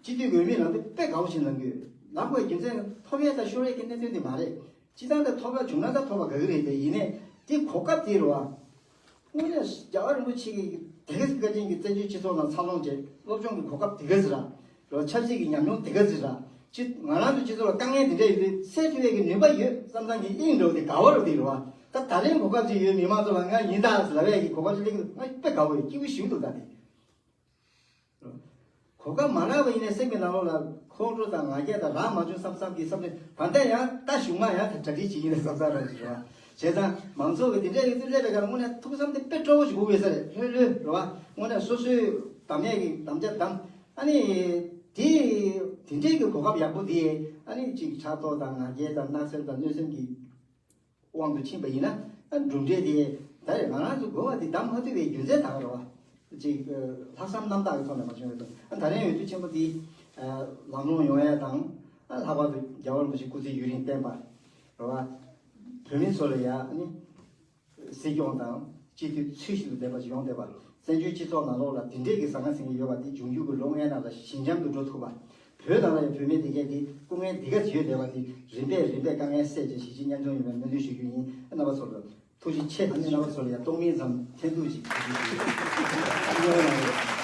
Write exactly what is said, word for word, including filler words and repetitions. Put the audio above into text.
སྤྱི་འཐུས་འོས་མི་ལངས་དུས་དཔེ་དགའ་བོ་ཞིག་ལངས་གི་ཡོད། ལངས་དགོས་རྒྱུ་མཚན་ཐོབ་ཡས་དང་ཤོར་ཡས་ཀྱི་གནད་དོན་དེ་མ་རེད། སྤྱི་བཏང་དང་ཐོབ་པ་བྱུང་ན་ད་ཐོབ་པ་དགའ་གི་རེད་དེ། ཡིན་ནའི་དེ་གོ་སྐབས་དེ་རེད་བ། དངོས་གནས་རྒྱལ་བ་རིན་པོ་ཆེ་གིས་དེ་ག་ཚོད་བཀའ་དྲིན་གྱིས་བཙན་བྱོལ་སྤྱི་ཚོགས་ནང་འཚར་ལོངས་བྱས། སློབ་སྦྱོང་གི་གོ་སྐབས་དེ་ག་ཚོད་ར། རོ་ཆབ་སྲིད་ཀྱི་ཉམས་མྱོང་དེ་ག་ཚོད་ར། སྤྱི་ང་རང་ཚོ་སྤྱི་ཚོགས་ལ་དཀའ་ངལ་དེ་འདྲ་ཡོད་དུས་སེལ་ཐུབ་ཡས་ཀྱི་ནུས་པ་ཡོད་བསམ་བསམ་གྱི་དབྱིངས་འགྲོ་དེ་དགའ་བ་རུ་དེ་རེད་བ། ད་ད་ལན་གོ་སྐབས་ཅིག་ཡོད། མི་མང་ཚོ་ལ་ང་ཡིན་ད་ཟེར་ལབ་ཡས་ཀྱི་གོ་སྐབས་ཅིག་སླེབས་ཀྱི་འདུག་ང་དཔེ་དགའ་བོ་ཡོད། སྐྱིད་པོ་ཞིག་འདུག་ད་དེ། གོ་སྐབས་མ་རག་པ་ཡིན་ནའི་སེམས་ཀྱི་ནང་ལོགས་ལ་ཁོང་ཁྲོ་དང་ང་རྒྱལ་དང་རག་མ་བྱུང་བསམ་བསམ་གྱི་བསམ་ནས། ད་ལྟ་ཡང་ད་གཞུག་མ་ཡང་ད་གྲ་སྒྲིག་བྱེད་ཀྱི་ཡིན་ན་བསམ་བསམ་རང་ཞིག་རེད་བ། བྱས་ཙང་མང་ཚོགས་ཀྱི་དེ་འདྲ་ཡོད་དུས་སླེབས་པའི་སྐབས་དངོས་གནས་ཐུགས་བསམ་དེ་དཔེ་སྤྲོ་བོ་ཞིག་དགོས་ཀྱི་ས་རེད། ལྷོད་ལྷོད་རེད་བ། དངོས་གནས་སོ་སོའི་གདམ་ཡས་ཀྱི་དམ་བཅའ་བདམས། ཨ་ནི་དེ་དེ་འདྲའི་གི་གོ་སྐབས་ཡག་པོ་དེ། ཨ་ནི་ཅིག་ཕྲག་དོག་དང་ང་རྒྱལ་དང་བརྣབ་སེམས་དང་གནོད་སེམས་ཀྱི་དབང་དུ་ཕྱིན་པ་ཡིན་ན། ཨ་གྲུབ་འབྲས་དེ་ད་རེས་ང་རང་ཚོ་དགོས་པ་དེ་བདམས་མ་ཐུབ་པའི་རྒྱུ་མཚན་ད་ག་རེད་བ། ཅིག་ལྷག་བསམ་རྣམ་དག་གི་ཐོག་ནས་མ་བྱུང་བའི་དོན། ཨ་ད་རེས་འོས་བསྡུ་ཆེན་པོ་འདི་ལམ་ལྷོང་ཡོང་ཡ་དང་། ཨ་ལྷག་པར་དུ་རྒྱལ་བ་རིན་པོ་ཆེ་སྐུ་ཚེ་ཡུན་རིང་བརྟན་པ་རེད་བ། བོད་མི་ཚོ་ལ་ཡ་ཨ་ནི་སྲིད་སྐྱོང་དང་སྤྱི་འཐུས་ཚུལ་བཞིན་དུ་ལྡན་པ་ཞིག་ཡོང་བསྡད་པ། བཙན་བྱོལ་སྤྱི་ཚོགས་ནང་ལོགས་ལ་དེ་འདྲས་ཀྱི་ཟང་ངེ་ཟིང་ངེ་ཡོད་པ་དེ་འབྱུང་འགྱུར་གྱི་ལོ་ལྔའི་ནང་ལ་ཞི་འཇམ་དུ་འགྲོ་ཐུབ་པ། བོད་ནང་ལ་ཡང་བོད་མི་དེ་གས་དེ་སྐུ་ངལ་དེ་ག་ཚོད་ཡོད་བསྡད་པ་དེ་རིམ་པས་རིམ་པས་དཀའ་ངལ་སེལ་བྱས་ཞི་བདེ་ཉམས་མྱོང་ཡོང་བའི་སྨོན་འདུན་ཞུ་རྒྱུ་ཡིན། རྣམ་པ་ཚོ་ལ་ཐུགས་རྗེ་ཆེ། ཨ་ནི་རྣམ་པ་ཚོ་ལ་ཡང་སྟོང་མིན་ཙམ་ཐན་ཐུག་ཅིག་ཞུ་རྒྱུ་ཡིན།